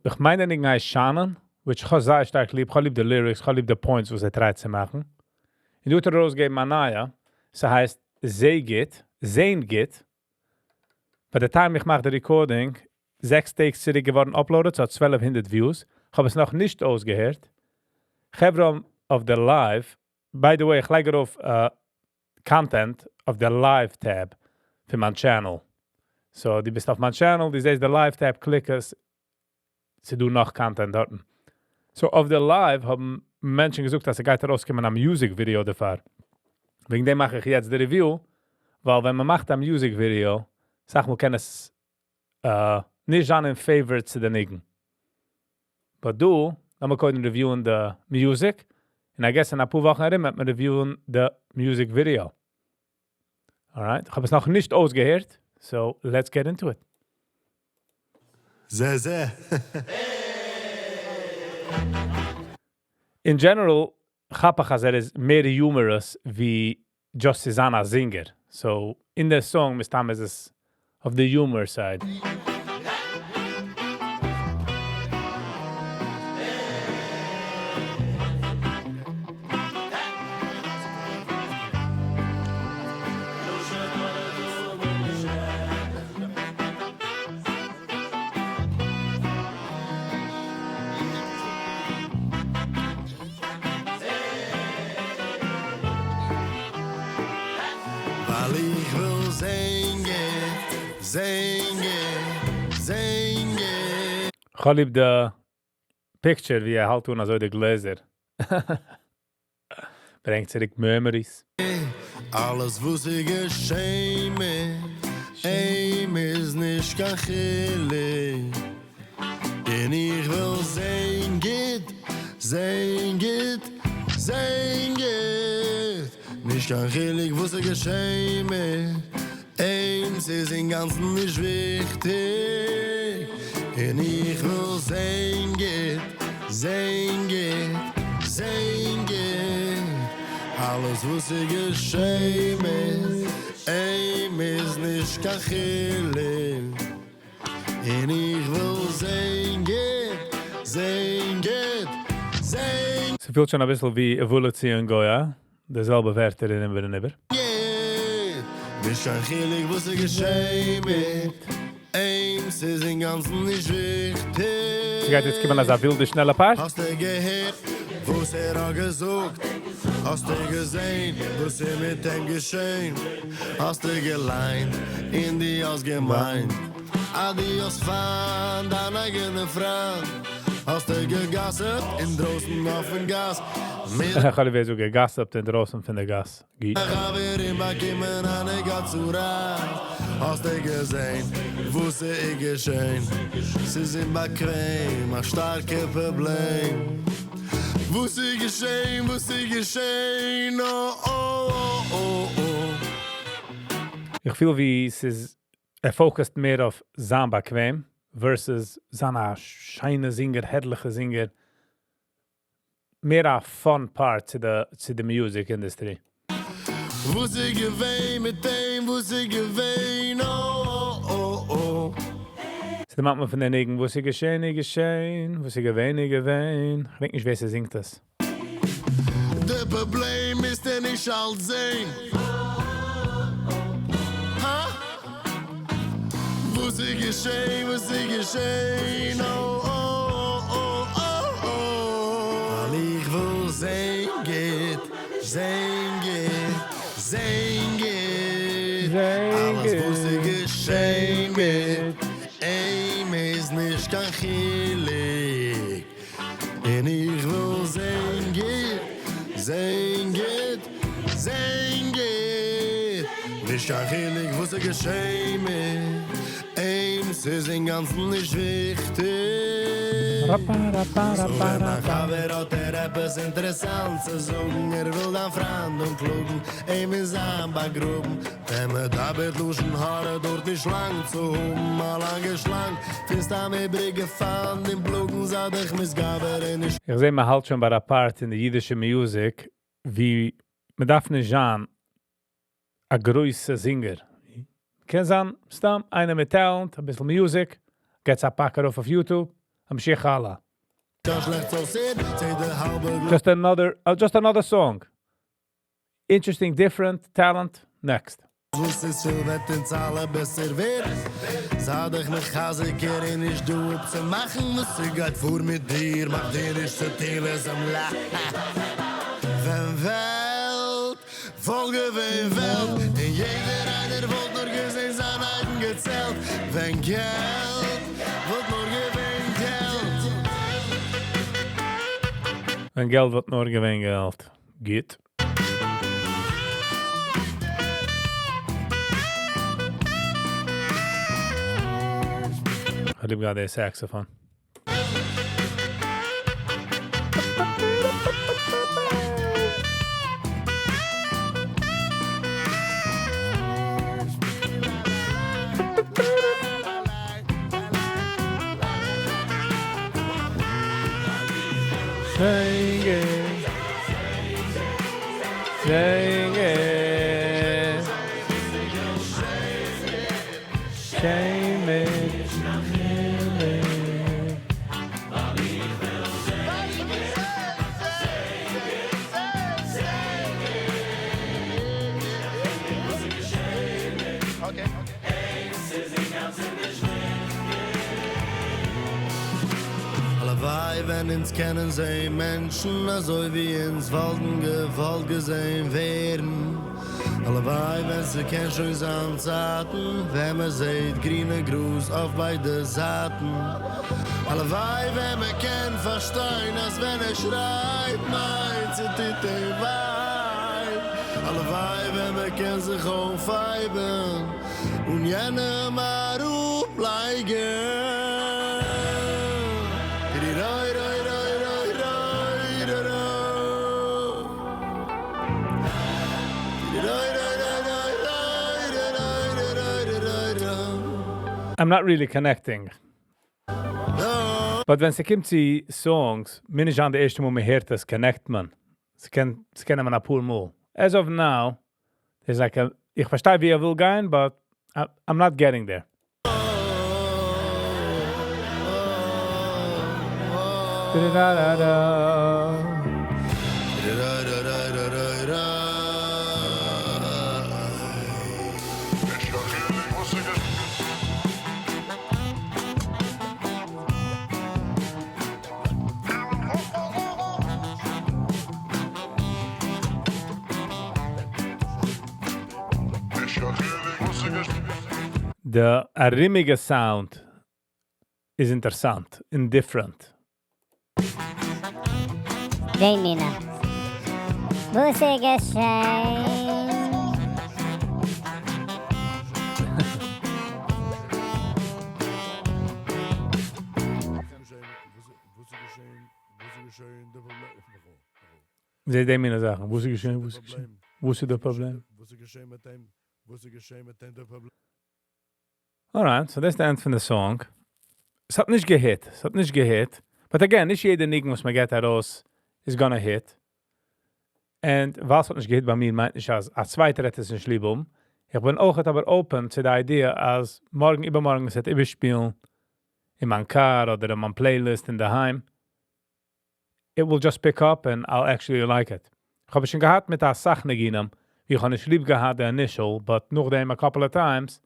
איך מיין דער ניגון הייסט שאנען, which איך האב זייער שטארק ליב, איך האב ליב די lyrics, איך האב ליב די points וואס ער try ט צו מאכן. און דא האט ער ארויסגעגעבן א נייע, ס'הייסט זעה גוט, זעהן גוט. ביי די time איך מאך די recording, זעקס טעג צוריק געווארן uploaded, ס'האט 1200 views, כ'האב עס נאך נישט אויסגעהערט. חברה אויף די live, by the way איך לייג ארויף content אויף די live tab פון מיין channel, so דו ביסט אויף מיין channel, דו זעסט די live tab, click עס, ס'דא נאך content דארטן. so אויף די live האבן מענטשן געזאגט אז ס'גייט ארויסקומען א music video דערפאר. וועגן דעם מאך איך יעצט די review, ווייל ווען מ'מאכט א music video, סאך מאל קען עס נישט זיין אין favor צו די ניגון. but דא, לאמיר קודם review ען די music, און I guess אין אפאר וואכן ארום וועט מען review ען די music video. Alright, איך האב עס נאך נישט אויסגעהערט, so let's get into it. זה זה. אין general כאפ איך אז ער איז מער humorous ווי just צו זיין א זינגער, so אין די song מסתם איז עס אויף די humor side. ווייל איך וויל זען גוט, זען גוט, זען גוט. כ'האב ליב די picture ווי ער האלט אן אזוי די גלעזער. ברענגט צוריק memories. אלעס וואס איז געשען מיט אים איז נישט קיין חילוק, און איך וויל זען גוט, זען גוט, זען גוט, נישט קיין חילוק וואס איז געשען מיט אים, ס'איז אינגאנצן נישט וויכטיג, און איך וויל זען גוט, זען גוט, זען גוט, אלעס וואס איז געשען מיט אים איז נישט קיין חילוק, און איך וויל זען גוט, זען גוט, זען. ס'פילט שוין אביסל ווי עוואלוציע און גויה, די זעלבע ווערטער און איבער און איבער. גוט, נישט קיין חילוק וואס איז געשען מיט אים, ס'איז אינגאנצן נישט וויכטיג. ס'גייט יעצט קומען אזא ווילדע שנעלע part. האסטו געהערט וואס ער האט געזאגט? האסטו געזען וואס איז מיט אים געשען? האסטו געליינט און דו האסט געמיינט אז דו האסט פיינט דיין אייגענע פריינט? האסטו געגאסעפט אינדרויסן אויפן גאס מיט. איך האב ליב ווי ער זאגט געגאסעפט אינדרויסן פון די גאס. גוט. חברים באקומען א נגע צורה. האסטו געזען וואס ס'איז געשען? ס'איז אומבאקוועם, א שטארקע פראבלעם. וואס איז געשען? וואס איז געשען? אוי. איך פיל ווי ס'איז ער focus ט מער אויף זיין באקוועם versus זיין א שיינע זינגער, הערליכע זינגער. מער א fun part צו די צו די music industry. וואס איז געווען מיט אים? וואס איז געווען? אוי. ס'דערמאנט מיר פון די ניגון וואס איז געשען איז געשען, וואס איז געווען איז געווען, כ'דענק נישט ווער ס'זינגט עס. די פראבלעם איז דער נישט אלץ זען. הא? וואס איז געשען? וואס איז געשען? אוי. ווייל איך וויל זען גוט, זען גוט, זען גוט. אלעס וואס איז געשען מיט אים איז נישט קיין חילוק. און איך וויל זען גוט, זען גוט, זען גוט. נישט קיין חילוק וואס איז געשען מיט אים, ס'איז אינגאנצן נישט וויכטיג. So ווען דיין חבר האט ער עפעס אינטערעסאנט צו זאגן, ער וויל דיין פריינד אנקלאגן, אים אין זיין באגראבן. ווען מ'דבר'ט לשון הרע דויערט נישט לאנג צו האבן א לאנגע שלאנג פון סתם איבריגע פיינט און פלאגן, זיי דיך מתגבר און נישט. איך זעה מ'האלט שוין ביי א part אין די אידישע music ווי מ'דארף נישט זיין א גרויסע זינגער. קען זיין סתם איינער מיט talent, אביסל music, געטס א פאק ארויף אויף YouTube. אמשיך הלאה. Just another, just another song. Interesting, different, talent. Next. וואס איז וועט אונז אלע בעסער ווערן. זיי דיך מחזק און נישט דא אפצומאכן וואס ס'גייט פאר מיט דיר מאך דיר נישט צו טון ווען וועלט וואלט געווען וועלט און יעדער איינער וואלט נאר געזען זיין אייגן געצעלט ווען געלט וואלט נאר געווען געלט. ווען געלט וואלט נאר געווען געלט. גוט. איך ליב גראדע די saxophone. Sing it. Sing it. Shame it. Shame it. הלוואי ווען אונז קענען זען מענטשן אזוי ווי אונז וואלטן געוואלט געזען ווערן. הלוואי ווען ס'קען שוין זיין צייטן ווען מען זעט גרינע גראז אויף ביידע זייטן. הלוואי ווען מען קען פארשטיין אז ווען ער שרייט מיינט ס'טוט אים וויי. הלוואי ווען מען קען זיך אויפהייבן און יענעם אראפלייגן. רוי רוי רוי רוי רוי רוי רוי רוי רוי רוי רוי רוי רוי רוי. I'm not really connecting. But ווען ס'קומט צו songs, בין איך אן די ערשטע מאל מען הערט עס, connect מען. ס'קען מען א פאר מאל. As of now, there's like a, איך פארשטיי ווי ער וויל גיין, but I'm not getting there. Da-da-da-da. Roi roi roi roi roi roi. די ארומיגע sound איז אינטערעסאנט and different. די מינע. וואס איז געשען? וואס איז געשען? וואס איז געשען? דער פראבלעם. זיי די מינע זאכן. וואס איז געשען? וואס איז געשען? וואס איז דער פראבלעם? וואס איז געשען מיט דעם? וואס איז געשען מיט דעם דער פראבלעם? Alright, so that's the end פון the song. עס האט נישט גע hit. עס האט נישט גע hit. But again, נישט יעדער ניגון, וואס מען געט ארויס, is gonna hit. And וואס האט נישט גע hit ביי מיר, מיינט נישט, אז א צווייטער האט עס נישט ליב האבן. איך בין אויך אבער open צו די idea, אז מארגן, איבערמארגן, עס וועט איבערשפילן אין מיין car אדער אין מיין playlist אין דערהיים. It will just pick up and I'll actually like it. איך האב שוין געהאט מיט א סאך ניגונים, ווי איך האב נישט ליב געהאט די initial, but נאכדעם a couple of times,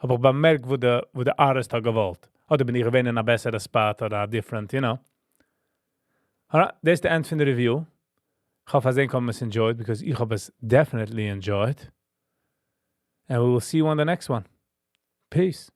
האב איך באמערקט, וואו די artist האט געוואלט. אדער בין איך געווען אין א בעסערע spot אדער א different, you know. Alright, that's the end פון די review. איך האף אז ענק האבן עס enjoyed, because איך האב עס definitely enjoyed. And we will see you on the next one. Peace.